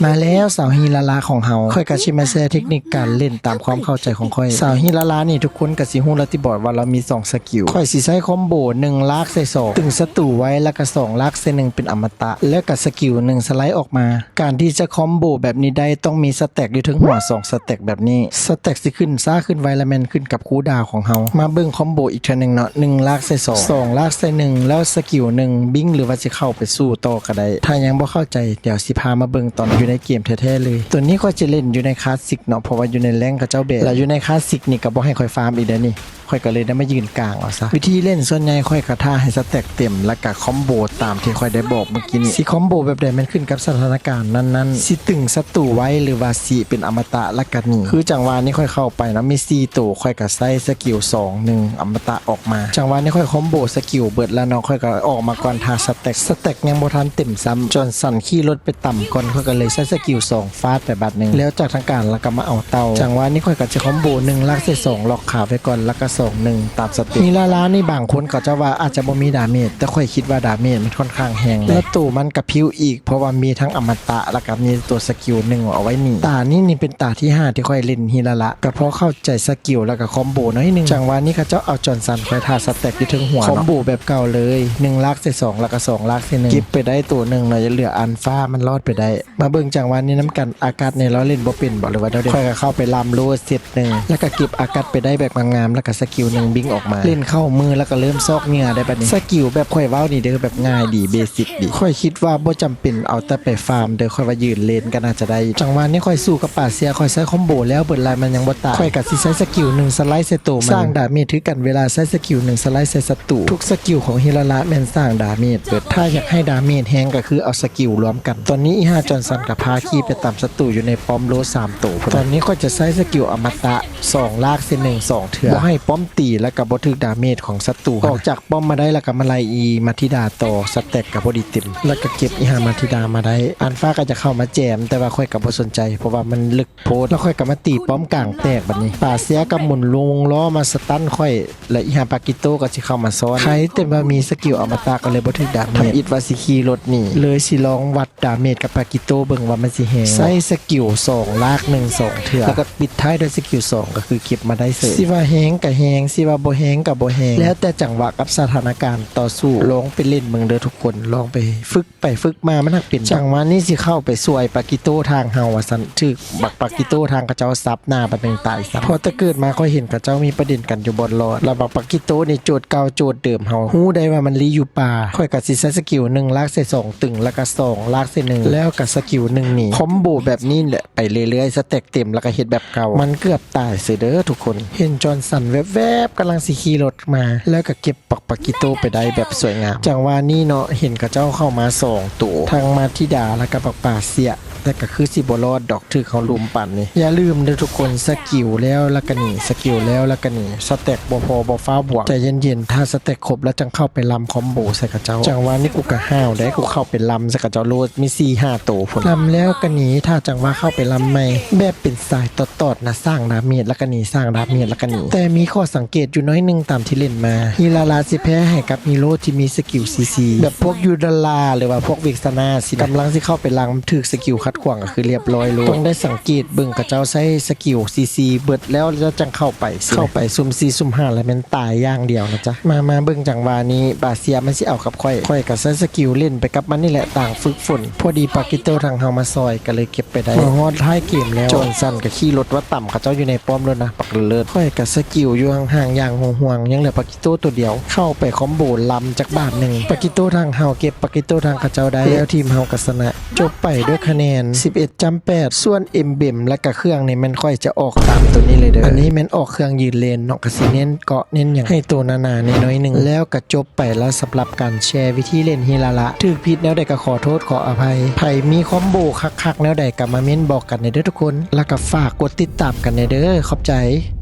ມາແລ້ວສາວຮີລາລາຂອງເຮົາ ຂ້ອຍກໍຊິມາແຊເທັກນິກການຫຼິ້ນຕາມຄວາມເຂົ້າໃຈຂອງຂ້ອຍ. ສາວຮີລາລານີ້ທຸກຄົນກໍຊິຮູ້ແລ້ວຕິບອກວ່າລາວມີສອງສະກິວ. ຂ້ອຍຊິໃຊ້ຄອມໂບ ໜຶ່ງ ລາກໃສ່ສອງ ຕຶງສັດຕູໄວ້ ແລ້ວກໍສອງ ລາກໃສ່ໜຶ່ງ ເປັນອະມະຕະ ແລ້ວກໍສະກິວໜຶ່ງ ສະໄລອອກມາ. ການທີ່ຈະຄອມໂບແບບນີ້ໄດ້ ຕ້ອງມີສະແຕັກຢູ່ເທິງຫົວສອງສະແຕັກແບບນີ້. ສະແຕັກຊິຂຶ້ນຊ້າຂຶ້ນໄວ ແລະ ແມ່ນຂຶ້ນກັບຄູດາວຂອງເຮົາ. ມາເບິ່ງຄອມໂບອີກເທື່ອໜຶ່ງເນາະ ໜຶ່ງ ລາກໃສ່ສອງ ສອງ ລາກໃສ່ໜຶ່ງ ແລ້ວສະກິວໜຶ່ງ ບິງ ຫຼືວ່າຊິເຂົ້າໄປສູ້ຕໍ່ກໍໄດ້. ຖ້າຍັງບໍ່ເຂົ້າໃຈ ດຽວຊິພາມາເບິ່ງຕອນຢູ່ໃນເກມແທ້ໆເລີຍ. ຕົວນີ້ຂ້ອຍຈະຫຼິ້ນຢູ່ໃນຄລາສສິກເນາະ ເພາະວ່າຢູ່ໃນແຣງເຂົາເຈົ້າແບນ ແລ້ວຢູ່ໃນຄລາສສິກນີ້ກໍບໍ່ໃຫ້ຂ້ອຍຟາມອີກແລ້ວນີ້. ຂ້ອຍກໍເລີຍໄດ້ມາຢືນກາງເອົາຊະ. ວິທີຫຼິ້ນສ່ວນໃຫຍ່ຂ້ອຍກໍຖ້າໃຫ້ສະແຕັກເຕັມ ແລ້ວກໍຄອມໂບຕາມທີ່ຂ້ອຍໄດ້ບອກເມື່ອກີ້ນີ້. ຊິຄອມໂບແບບໃດແມ່ນຂຶ້ນກັບສະຖານະການນັ້ນໆ ຊິຕຶງສັດຕູໄວ້ ຫຼືວ່າຊິເປັນອະມະຕະ ແລ້ວກໍໜີ. ຄືຈັງຫວະນີ້ຂ້ອຍເຂົ້າໄປເນາະ ມີສີ່ໂຕ ຂ້ອຍກໍໃຊ້ສະກິວສອງ ໜຶ່ງ ອະມະຕະອອກມາ. ຈັງຫວະນີ້ຂ້ອຍຄອມໂບສະກິວເບິດແລ້ວເນາະ ຂ້ອຍກໍອອກມາກ່ອນຖ້າສະແຕັກ. ສະແຕັກຍັງບໍ່ທັນເຕັມຊ້ຳ ຈອນສັນຂີ່ລົດໄປຕຳກ່ອນ ຂ້ອຍກໍເລີຍໃຊ້ສະກິວສອງ ຟາດໄປບາດໜຶ່ງ ແລ້ວຈາກທາງການແລ້ວກໍມາເອົາເຕົາ. ຈັງຫວະນີ້ຂ້ອຍກໍຈະຄອມໂບ ໜຶ່ງ ລາກໃສ່ສອງ ລັອກຂາໄວ້ກ່ອນ ແລ້ວກໍສອງ ໜຶ່ງ ຕາມສະເຕັບ. ຮີລາລານີ້ບາງຄົນເຂົາເຈົ້າວ່າອາດຈະບໍ່ມີດາເມດ ແຕ່ຂ້ອຍຄິດວ່າດາເມດມັນຂ້ອນຂ້າງແຮງເດ້ ແລ້ວໂຕມັນກໍພິວອີກ ເພາະວ່າມີທັງອະມະຕະ ແລ້ວກໍມີຕົວສະກິວໜຶ່ງເອົາໄວ້ໜີ. ຕານີ້ນີ້ເປັນຕາທີຫ້າທີ່ຂ້ອຍຫຼິ້ນຮີລາລາ ກໍພໍເຂົ້າໃຈສະກິວ ແລ້ວກໍຄອມໂບໜ້ອຍໜຶ່ງ. ຈັງຫວະນີ້ເຂົາເຈົ້າເອົາຈອນສັນ ຂ້ອຍທ່າສະແຕັກຢູ່ເທິງຫົວ ຄອມໂບແບບເກົ່າເລີຍ ໜຶ່ງ ລາກໃສ່ສອງ ແລ້ວກໍສອງ ລາກໃສ່ໜຶ່ງ ເກັບໄປໄດ້ໂຕໜຶ່ງເນາະ ຍັງເຫຼືອອັນຟ້າ ມັນລອດໄປໄດ້. ມາເບິ່ງຈັງຫວະນີ້ນຳກັນ ອາກັດນີ້ລາວຫຼິ້ນບໍ່ເປັນບໍ່ ຫຼືວ່າແນວໃດ? ຂ້ອຍກໍເຂົ້າໄປລຳໂລດເຊັດໜຶ່ງ ແລ້ວກໍເກັບອາກັດໄປໄດ້ແບບງາມໆ ແລ້ວກໍສະກິວໜຶ່ງບິງອອກມາ ຫຼິ້ນເຂົ້າມືແລ້ວກໍເລີ່ມຊອກເຫຍື່ອໄດ້ບັດນີ້. ສະກິວແບບຂ້ອຍເວົ້ານີ້ເດີ ແບບງ່າຍດີ ເບສິກດີ ຂ້ອຍຄິດວ່າບໍ່ຈຳເປັນເອົາແຕ່ໄປຟາມເດີ ຂ້ອຍວ່າຢືນເລນກໍໜ້າຈະໄດ້. ຈັງຫວະນີ້ຂ້ອຍສູ້ກັບປາເຊຍ ຂ້ອຍໃຊ້ຄອມໂບແລ້ວເບິດລາຍ ມັນຍັງບໍ່ຕາຍ ຂ້ອຍກໍຊິໃຊ້ສະກິວໜຶ່ງສະໄລໃສ່ໂຕມັນ ສ້າງດາເມດຄືກັນ ເວລາໃຊ້ສະກິວໜຶ່ງສະໄລໃສ່ສັດຕູ. ທຸກສະກິວຂອງຮີລາລາແມ່ນສ້າງດາເມດເບິດ ຖ້າຢາກໃຫ້ດາເມດແຮງກໍຄືເອົາສະກິວລວມກັນ. ຕອນນີ້ອີ່ຫ່າຈອນສັນກໍພາຂີ່ໄປຕຳສັດຕູຢູ່ໃນປ້ອມໂລດສາມໂຕພຸ້ນ. ຕອນນີ້ຂ້ອຍຈະໃຊ້ສະກິວອະມະຕະ ສອງ ລາກໃສ່ໜຶ່ງ ສອງເທື່ອ ບໍ່ໃຫ້ປ້ອມຕີ ແລ້ວກໍບໍ່ຖືກດາເມດຂອງສັດຕູ. ອອກຈາກປ້ອມມາໄດ້ ແລ້ວກໍມາໄລ່ອີ່ມາທິດາຕໍ່ ສະແຕັກກໍພໍດີເຕັມ ແລ້ວກໍເກັບອີ່ຫ່າມາທິດາມາໄດ້. ອັນຟ້າກໍຈະເຂົ້າມາແຈມ ແຕ່ວ່າຂ້ອຍກໍບໍ່ສົນໃຈ ເພາະວ່າມັນເລິກ ໂພດ ແລ້ວຂ້ອຍກໍມາຕີປ້ອມກາງແຕກບັດນີ້. ປາເຊຍກໍໝູນວົງລໍ້ມາສະຕັນຂ້ອຍ ແລະ ອີ່ຫ່າປາກິໂຕກໍຊິເຂົ້າມາຊ້ອນ. ໄຄເຕັມວ່າມີສະກິວອະມະຕະກໍເລີຍບໍ່ຖືກດາເມດ. ທຳອິດວ່າຊິຂີ່ລົດໜີ ເລີຍຊິລອງວັດດາເມດກັບປາກິໂຕເບິ່ງວ່າມັນຊິແຮງ. ໃຊ້ສະກິວສອງ ລາກໜຶ່ງ ສອງເທື່ອ ແລ້ວກໍປິດທ້າຍດ້ວຍສະກິວສອງ ກໍຄືເກັບມາໄດ້ເສີຍ. ຊິວ່າແຮງກໍແຮງ ຊິວ່າບໍ່ແຮງກໍບໍ່ແຮງ ແລ້ວແຕ່ຈັງຫວະກັບສະຖານະການຕໍ່ສູ້. ລອງໄປຫຼິ້ນເບິ່ງເດີທຸກຄົນ ລອງໄປຝຶກ ໄປຝຶກມາມັນຫັກເປັນ. ຈັງຫວະນີ້ຊິເຂົ້າໄປຊ່ວຍປາກິໂຕທາງເຮົາວ່າຊັ້ນ ຖືກບັກປາກິໂຕທາງເຂົາເຈົ້າສັບໜ້າບັດໜຶ່ງຕາຍຊ້ຳ. ເພາະແຕ່ເກີດມາຂ້ອຍເຫັນເຂົາເຈົ້າມີປະເດັນກັນຢູ່ບ່ອນລອດ ແລ້ວບັກປາກິໂຕນີ້ໂຈດເກົ່າໂຈດເດີມເຮົາ ຮູ້ໄດ້ວ່າມັນລີ້ຢູ່ປ່າ. ຂ້ອຍກໍຊິໃຊ້ສະກິວໜຶ່ງລາກໃສ່ສອງຕຶງ ແລ້ວກໍສອງລາກໃສ່ໜຶ່ງ ແລ້ວກໍສະກິວໜຶ່ງນີ້ ຄອມໂບແບບນີ້ແຫຼະ ໄປເລື້ອຍໆ ສະແຕັກເຕັມ ແລ້ວກໍເຮັດແບບເກົ່າ. ມັນເກືອບຕາຍເສີຍເດີທຸກຄົນ. ເຫັນຈອນສັນແວບໆ ກຳລັງຊິຂີ່ລົດມາ ແລ້ວກໍເກັບ ປັກປາກິໂຕໄປໄດ້ແບບສວຍງາມ. ຈັງຫວະນີ້ເນາະ ເຫັນເຂົາເຈົ້າເຂົ້າມາສອງໂຕ ທັງມາທິດາ ແລ້ວກໍບັກປາເຊຍ ແຕ່ກໍຄືຊິບໍ່ລອດດອກ ຖືກເຮົາລຸມປານນີ້. ຢ່າລືມເດີທຸກຄົນ ສະກິວແລ້ວ ແລ້ວກໍໜີ ສະກິວແລ້ວ ແລ້ວກໍໜີ. ສະແຕັກບໍ່ພໍ ບໍ່ຟ້າວບວກ ໃຈເຢັນໆ ຖ້າສະແຕັກຄົບແລ້ວຈັ່ງເຂົ້າໄປລຳຄອມໂບໃສ່ເຂົາເຈົ້າ. ຈັງຫວະນີ້ກູກໍຫ້າວເດ້ ກູເຂົ້າໄປລຳໃສ່ເຂົາເຈົ້າໂລດ ມີສີ່ຫ້າໂຕພຸ້ນ. ລຳແລ້ວກໍໜີ ຖ້າຈັ່ງຫວະເຂົ້າໄປລຳໃໝ່ ແບບເປັນສາຍຕອດໆນະ ສ້າງດາເມດ ແລ້ວກໍໜີ ສ້າງດາເມດ ແລ້ວກໍໜີ. ແຕ່ມີຂໍ້ສັງເກດຢູ່ໜ້ອຍໜຶ່ງຕາມທີ່ຫຼິ້ນມາ ຮີລາລາຊິແພ້ໃຫ້ກັບຮີໂຣທີ່ມີສະກິວຊີຊີ ແບບພວກຢູດາລາ ຫຼືວ່າພວກເວັກຊະນາຊີ້ນະ ກຳລັງຊິເຂົ້າໄປຫຼັງ ຖືກສະກິວຂັດຂວາງກໍຄືລຽບຮ້ອຍໂລດ. ຕ້ອງໄດ້ສັງເກດເບິ່ງ ເຂົາເຈົ້າໃຊ້ສະກິວຊີຊີເບິດແລ້ວ ແລ້ວຈັ່ງເຂົ້າໄປຊີ້ນະ ເຂົ້າໄປຊຸ່ມສີ່ຊຸ່ມຫ້າ ແລ້ວແມ່ນຕາຍຢ່າງດຽວນະຈ໊ະ. ມາ ມາເບິ່ງຈັງຫວະນີ້ ບາເຊຍມັນຊິເອົາກັບຂ້ອຍ ຂ້ອຍກໍໃຊ້ສະກິວຫຼິ້ນໄປກັບມັນນີ້ແຫຼະ ຕ່າງຝຶກຝົນ. ພໍດີປາກິໂຕທາງເຮົາມາຊ່ອຍ ກໍເລີຍເກັບ ໄປໄດ້. ມາຮອດທ້າຍເກມແລ້ວ ຈອນສັນກໍຂີ່ລົດວ່າຕຳເຂົາເຈົ້າຢູ່ໃນປ້ອມໂລດນະ ບັກເລີດ. ຂ້ອຍກໍສະກິວຢູ່ຫ່າງໆຢ່າງຫ່ວງໆ ຍັງເຫຼືອປາກິໂຕໂຕດຽວ ເຂົ້າໄປຄອມໂບລຳຈັກບາດໜຶ່ງ ປາກິໂຕທາງເຮົາເກັບປາກິໂຕທາງເຂົາເຈົ້າໄດ້ ແລ້ວທີມເຮົາກໍຊະນະ ຈົບໄປດ້ວຍຄະແນນສິບເອັດຈຳແປດ. ສ່ວນເອັມເບັມ ແລະກະເຄື່ອງນີ້ແມ່ນຂ້ອຍຈະອອກຕາມໂຕນີ້ເລີຍເດີ. ອັນນີ້ແມ່ນອອກເຄື່ອງຢືນເລນເນາະ ກະຊິເນັ້ນເກາະເນັ້ນຫຍັງໃຫ້ໂຕໜາໆແດ່ໜ້ອຍໜຶ່ງ ແລ້ວກະຈົບ ໄປແລ້ວສຳລັບການແຊວິທີຫຼິ້ນຮີລາລະ. ຖືກຜິດແນວໃດກໍຂໍໂທດຂໍອະໄພ. ໃຜມີຄອມໂບຄັກໆແນວໃດກໍມາເມັ້ນບອກກັນແດ່ເດີທຸກຄົນ ແລ້ວກໍຝາກກົດຕິດຕາມກັນແດ່ເດີ. ຂອບໃຈ.